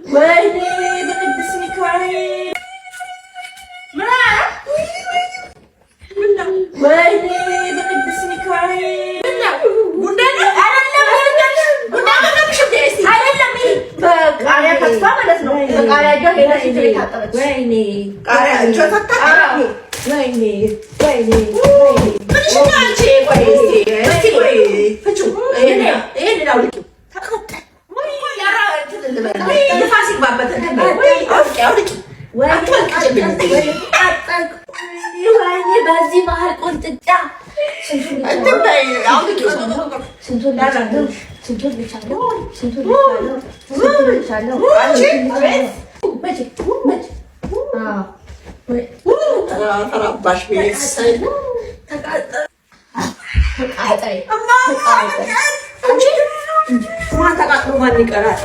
ወይኔ በቅዱስ ሚካኤል፣ ወይኔ በቅዱስ ሚካኤል። በቃሪያ ከትፋ ማለት ነው። በቃሪያ እጇ ሄዳ ሽንት ቤት ታጠበች። ቃሪያ እጇ ታጣ። ወይኔ ወይኔ። ምንሽ ነው አንቺ? ቆይ እስኪ እስኪ ቆይ ፍቺው። ይሄንን አውልቂው። ንፋስ ይግባበት። አውልቂ አውልቂ። ወይኔ በዚህ መሀል ቆንጥጫ። እንትን በይ አውልቂው። ስንቱን ልቻለሁ፣ ስንቱን ልቻለሁ፣ ስንቱን ልቻለሁ፣ ስንቱን ልቻለሁ። አንቺ አቤት። መቼ መቼ? ተራባሽ ቤት። ተቃጣይ። ማን ተቃጥሎ ማን ይቀራል?